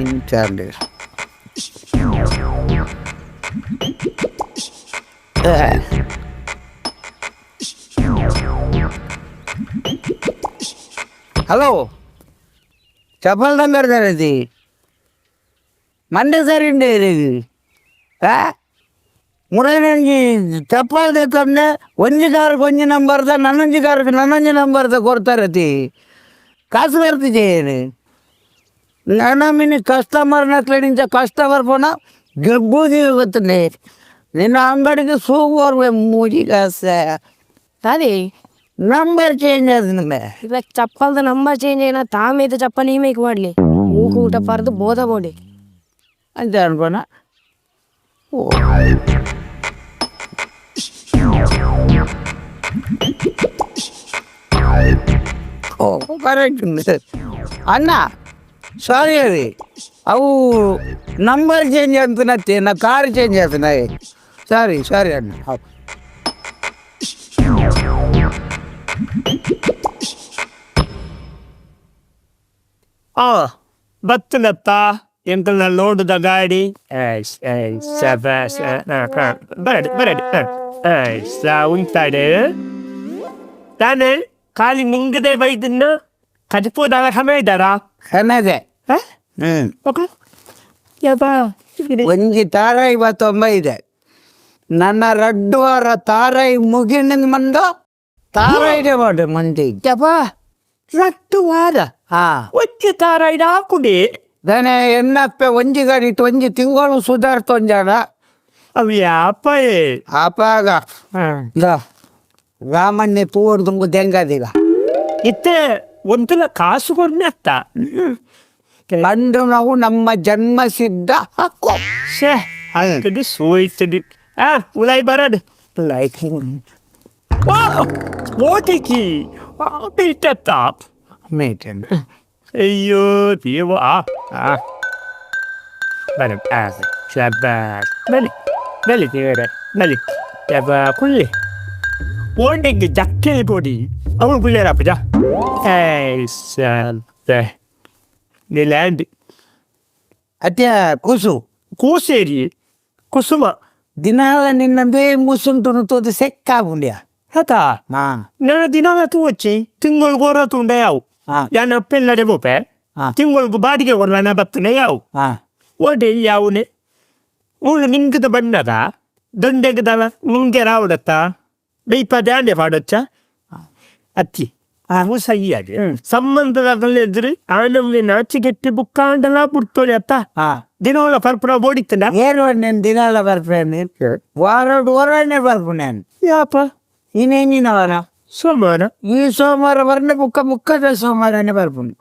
ಇಂಚಾಂಡ್. Hello, chappal ತಂದಿರ್ತಾರೆ. ಮಂಡೆ ಸರಿ ಆ ಮುರನಂಜಿ ಚಪ್ಪಲ್ ತಂದೆ. ಒಂಜಿ ಕಾರ್ಗೆ ಒಂಜಿ ನಂಬರ್ದ, ನನ್ನೊಂಜಿ ಕಾರ್ಗೆ ನನ್ನೊಂಜಿ ನಂಬರ್ದ ಕೊಡ್ತಾರತಿ. ಕಾಸು ಬರ್ತಿದ್ದೇನೆ ನನ್ನ ಮಿನಿ ಕಸ್ಟಮರ್ ನಕ್ಲೆಡಿಂಚ ಕಸ್ಟಮರ್ ಪೋನ ಗೆಬ್ಬೂದಿ ಗೊತ್ತನೆ. ನಿನ್ನ ಅಂಗಡಿಗೆ ಸೂಗೋರ್ವೆ ಮೂಜಿ ಕಾಸೆ. ಅದೇ. ನಂಬರ್ ಚೇಂಜ್ ಆದ. ಇವಾಗ ಚಪ್ಪಲ್ದ ನಂಬರ್ ಚೇಂಜ್ ಏನ ತಾಮೇದ ಚಪ್ಪಲ್ ಈಮೇಕ್ ಮಾಡ್ಲಿ ಊಕ ಊಟ ಪರ್ದು ಬೋಧ ಬೋಡಿ. ಅಂತ ಅನ್ಕೋಣ. ಓ ಓ, ಕರೆಕ್ಟ್ ಅಣ್ಣ, ಸಾರಿ. ಅದು ಅವು ನಂಬರ್ ಚೇಂಜ್ ಅಂತನತ್ತೆ, ನಾ ಕಾರ್ ಚೇಂಜ್ ಆಗ್ತದೆ. ಸಾರಿ ಸಾರಿ ಅಣ್ಣ. ಹೌದು. ಆ ಬತ್ತನತ್ತ ಎಂಕಲ್ನ ಲೋಡುದ ಗಾಡಿ. ಏಯ್ ಏಯ್, ಶಬಾಷ್. ಬರಡಿ ಬರಡಿ. ಏಯ್ ಉಂಟಾಡೆ ತಾನೆ ಖಾಲಿ ನಿಂಗದೆ ಬೈದನ್ನ ಕಜಪೋದಾಗ ಸಮಯ ಇದ್ದಾರಾ? ಅನ್ನದೆ. ಹ್ಞೂ. ಓಕೆ ಯಬ್ಬಾ. ಒಂಜಿ ತಾರಾಯಿ 59. ನನ್ನ ರಡ್ಡು ವಾರ ತಾರಾಯಿ ಮುಗಿನ ಮಂದ ತಾರಾಯಿದೆ ಮಾಡು ಮಂದಿ. ಯಬ್ಬಾ, ರಟ್ಟು ವಾರ? ಹಾ. ಒಂಜಿ ತಾರಾಯಿದ ಹಾಕುಡಿ. ದನೆ ಎನ್ನಪ್ಪೆ ಒಂಜಿ ಗಾಡಿ ಒಂಜಿ ತಿಂಗಳು ಸುಧಾರ್ತೊಂಜಾಣ. ಅವು ಯಾಪಯೇ? ಆಪಾಗ ರಾಮಣ್ಣೆ ತೂವರ್ ತುಂಗು ದೆಂಗದಿಗ. ಇತ್ತೆ ಒಂತಲ ಕಾಸು ಕೊಡ್ನೆ ಅತ್ತ. ಕಂಡು ನಾವು ನಮ್ಮ ಜನ್ಮ ಸಿದ್ಧ ಹಕ್ಕು. ಶೇ, ಅದು ಸೋಯ್ತದೆ. ಆ ಉಲಾಯ್ ಬರಡು. ಲೈಕ್. ಓಟಿಕಿ ಇಟ್ಟತ್ತ. ಮೇಟನ್. ಅಯ್ಯೋ ದೇವ. ಆ ಆ ಬರ ಆ, ಶಬಾಷ್, ಬಲಿ ಬಲಿ ದೇವರ ಬಲಿ ಯಬ್ಬ ಕುಳ್ಳಿ ಓಂಡೆಗೆ ಜಕ್ಕೆ ಪೊಡಿ ಅವಳು ಕುಳ್ಳಿಯರಪ್ಪ. ಏಯ್ ಸಂತೆ ನಿಲ್ಯಾಂಡ್. ಅತ್ಯ ಕುಸು. ಕೂಸೇರಿ ಕುಸುಮ. ದಿನಾಲ ನಿನ್ನ ಬೇ ಮುಸುಂಟು ತೋದು ಸೆಕ್ಕಾಗುಂಡ್ಯ. ಹತಾ. ಹಾ. ನನ್ನ ದಿನಾಲ ತೂವಚ್ಚಿ ತಿಂಗಳು ಗೋರ ತುಂಡೆ ಯಾವು. ಯಾನ ಪೆಲ್ಲಡೆ ಬೋಪೆ. ತಿಂಗಳಿಗೆ ಬಾಡಿಗೆ ಕೊಡ್ಲಾನ ಬತ್ತನೆ ಯಾವು. ಓಡೆ ಯಾವುನೆ ಮೂಲು ನಿಂಗದ ಬಣ್ಣದ ದಂಡೆಗದವ ಮುಂಗೆ ರಾವಡತ್ತ ಬೈಪ ದಾಂಡೆ ಪಾಡಚ್ಚ ಅತ್ತಿ ಅವು ಸಹಿಯಾಗಿ ಸಂಬಂಧದ ಎದುರು ಆನಮ್ನೆ ನಾಚಿಗೆಟ್ಟಿ ಬುಕ್ಕಾಂಡಲ ಬುಡ್ತೋಳಿ ಅತ್ತ. ದಿನೋಲ ಪರ್ಪುರ ಬೋಡಿತ್ತಂಡ. ಏನು నేను ದಿನಾಲ ಬರ್ಪೇನೆ, ವಾರ ವಾರನೇ ಬರ್ಪು ನಾನು. ಯಾಪ? ಇನ್ನೇನಿನ ವಾರ? ಸೋಮವಾರ. ಈ ಸೋಮವಾರ ಬರ್ನ ಬುಕ್ಕ ಮುಕ್ಕದ ಸೋಮವಾರನೇ ಬರ್ಪುಂಡು.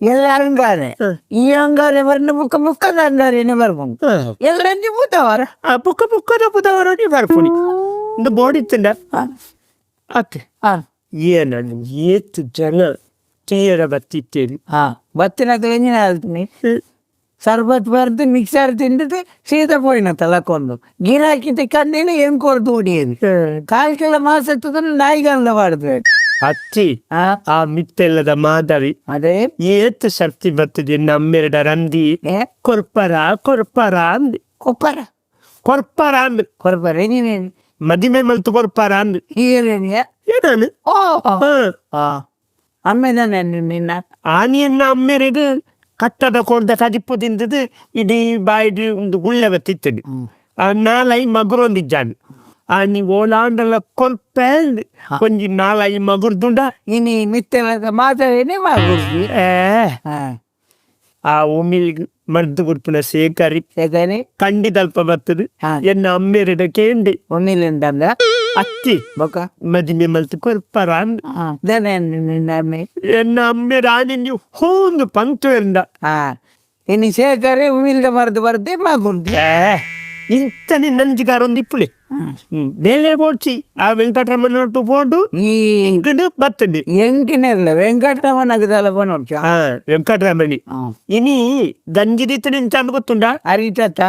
ಎಲ್ಲ ಅಂಗಾರೆ. ಈ ಅಂಗಾರೆ ಬರ್ನ ಬುಕ್ಕ ಮುಕ್ಕದ ಅಂಗಾರೇನೆ ಬರ್ಪುಂಡು. ಎಲ್ಲರಂಜಿ ಬುಧವಾರ. ಆ ಬುಕ್ಕ ಬುಕ್ಕದ ಬುಧವಾರ ಬರ್ಪುನಿ ಇಂದು ಬೋಡಿತ್ತಂಡ ಅತ್ತೆ. ಏನ ಏತು ಜನ ತೀರ ಬತ್ತಿತ್ತೇನೆ. ಹಾ, ಬತ್ತಿನ ಎಂಜಿನ ಹೇಳ್ತೀನಿ. ಸರ್ಬತ್ ಬರ್ದು ಮಿಕ್ಸರ್ ತಿಂದಿದ್ದು ಸೀದಾ ಪೋಯಿನ ತಲಕೊಂದು ಗಿರಾಕಿ ಕಣ್ಣಿನ ಏನ್ ಕೊರ್ದು ಹೊಡಿಯೋದು. ಕಾಲ್ ಕಿಲೋ ಮಾಸ ನಾಯಿಗಲ್ಲ ಮಾಡ್ಬೇಕು. ಅತ್ತಿ. ಹಾ. ಆ ಮಿತ್ತೆಲ್ಲದ ಮಾದರಿ. ಅದೇ. ಏತ್ ಶಕ್ತಿ ಬರ್ತದೆ ನಮ್ಮೆರಡ ರಂದಿ. ಏ. ಕೊರ್ಪರ ಕೊರ್ಪರ ಅಂದ್. ಕೊಪ್ಪರ. ಕೊರ್ಪರ ಅಂದ್. ಕೊರ್ಪರ ನೀನೇನು? ಮದಿಮೆ ಮಲ್ತು ಕೊರ್ಪರ ಅಂದ್. ಹೀರೇನಿಯ? ಏನಾನು? ಓ ಹಾ, ಆಮೇಲೆ ನಿನ್ನ ಆನಿಯನ್ನ ಅಮ್ಮೆರೆದು ಕಟ್ಟದ ಕೊಡ್ದ ಕದಿಪ್ಪು ತಿಂದದ್ದು ಇಡೀ ಬಾಯಿಡು ಒಂದು ಗುಳ್ಳೆ ಬತ್ತಿತ್ತದು. ಆ ನಾಲೈ ಮಗುರೊಂದಿಜ್ಜಾನು ಆ ನೀವು ಓಲಾಂಡಲ ಕೊಲ್ಪೆ ಒಂಜಿ ನಾಲೈ ಮಗುರ್ದುಂಡ. ಇನಿ ಮಿತ್ತೆಲ್ಲ ಮಾತಾಡೇನೆ ಮಾಡ್ಬಿಡ್ತಿ. ಏ. ಹಾ. ಆ ಉಮಿಲ್ ಮರ್ದು ಕೊಡ್ಪುನ ಸೇಕರಿ. ಯಾಕಂದ್ರೆ ಕಂಡಿದಲ್ಪ ಬರ್ತದೆ. ಎನ್ನ ಅಮ್ಮೆರೆಡ ಕೇಂಡಿ. ಒಮ್ಮಿಲಿಂದ. ಅತ್ತಿ. ಬೊಕ? ಮದಿಮೆ ಮಲ್ತು ಕೊರ್ಪರ ಅಂದ್. ನಿನ್ನ ಅಮ್ಮೆ? ಎನ್ನ ಅಮ್ಮೆ ರಾಣಿ ನೀವು ಹೂಂದು ಪಂಕ್ತು ಎಂದ. ಹಾ, ಇನ್ನು ಶೇಖರೆ ಉಮಿಲ್ದ ಮರ್ದು ಬರ್ದೆ ಮಗುಂದು. ಏ, ಇಂತನೆ ನಂಜಿಗಾರ ಒಂದು ಇಪ್ಪುಲೆ ಬೇಲೆ ಬೋಡ್ಚಿ ಆ ವೆಂಕಟರಮಣ ಪೋಂಡು. ಈ ಇಂಗಡು ಬರ್ತದೆ. ಎಂಕಿನೆಲ್ಲ ವೆಂಕಟರಮಣಗದಲ್ಲ ಪನೋಡ್ಚ. ಹಾ, ವೆಂಕಟರಮಣಿ. ಇನಿ ಗಂಜಿದಿತ್ತು ನಿಂತ ಗೊತ್ತುಂಡ? ಅರಿತತ್ತ.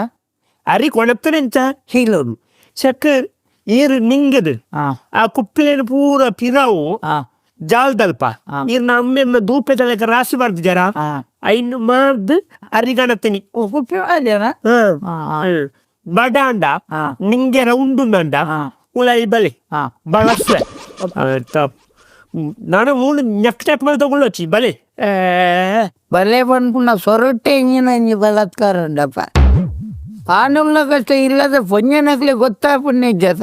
ಅರಿ ಕೊಣತ್ತನೆಂಚ ಹೀಲೋದು. ಚಕ್ ಈರು ನಿಂಗದು. ಆ ಕುಪ್ಪಿಲೇನು ಪೂರ ಪಿರಾವು. ಜಾಲ್ದಲ್ಪ. ಈರ್ನ ಅಮ್ಮೆಮ್ಮ ದೂಪೆ ತಲೆಕ ರಾಶಿ ಬರ್ದು ಜರ. ಐನು ಮಾರ್ದು ಅರಿಗಣತೀನಿ. ಓ ಕುಪ್ಪಿ ಅದೇನಾ? ಬಡಾಂಡ. ನಿಂಗೆರ ಉಂಡು ನಂಡ. ಉಲಾಯಿ ಬಲೆ. ಬಳಸ್ವೆ. ನಾನು ಮೂಲು ನೆಕ್ಸ್ಟ್ ಮೇಲೆ ತಗೊಳ್ಳೋಚಿ ಬಲೆ. ಬಲೆ ಪನ್ಪುನ ಸೊರಟೆ ಇಂಜಿನ ಇಂಜಿ ಬಲಾತ್ಕಾರ ಉಂಡಪ್ಪ. ಆನುಲ್ನ ಕಷ್ಟ ಇಲ್ಲದ ಪೊಂಜನಕ್ಲೆ ಗೊತ್ತಾಪುಣ್ಯ ಜತ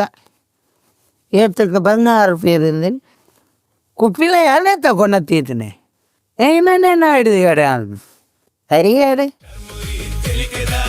ಏತಕ್ಕೆ ಬಂಗಾರ ಪೇರಿಂದ ಕುಪ್ಪಿಲ ಯಾನೇ ತಗೊಂಡ ತೀತನೆ ಏನೇ ಹಿಡಿದು ಕಡೆ ಸರಿಯಾಡೆ. ತೆಲಿಕೆದ.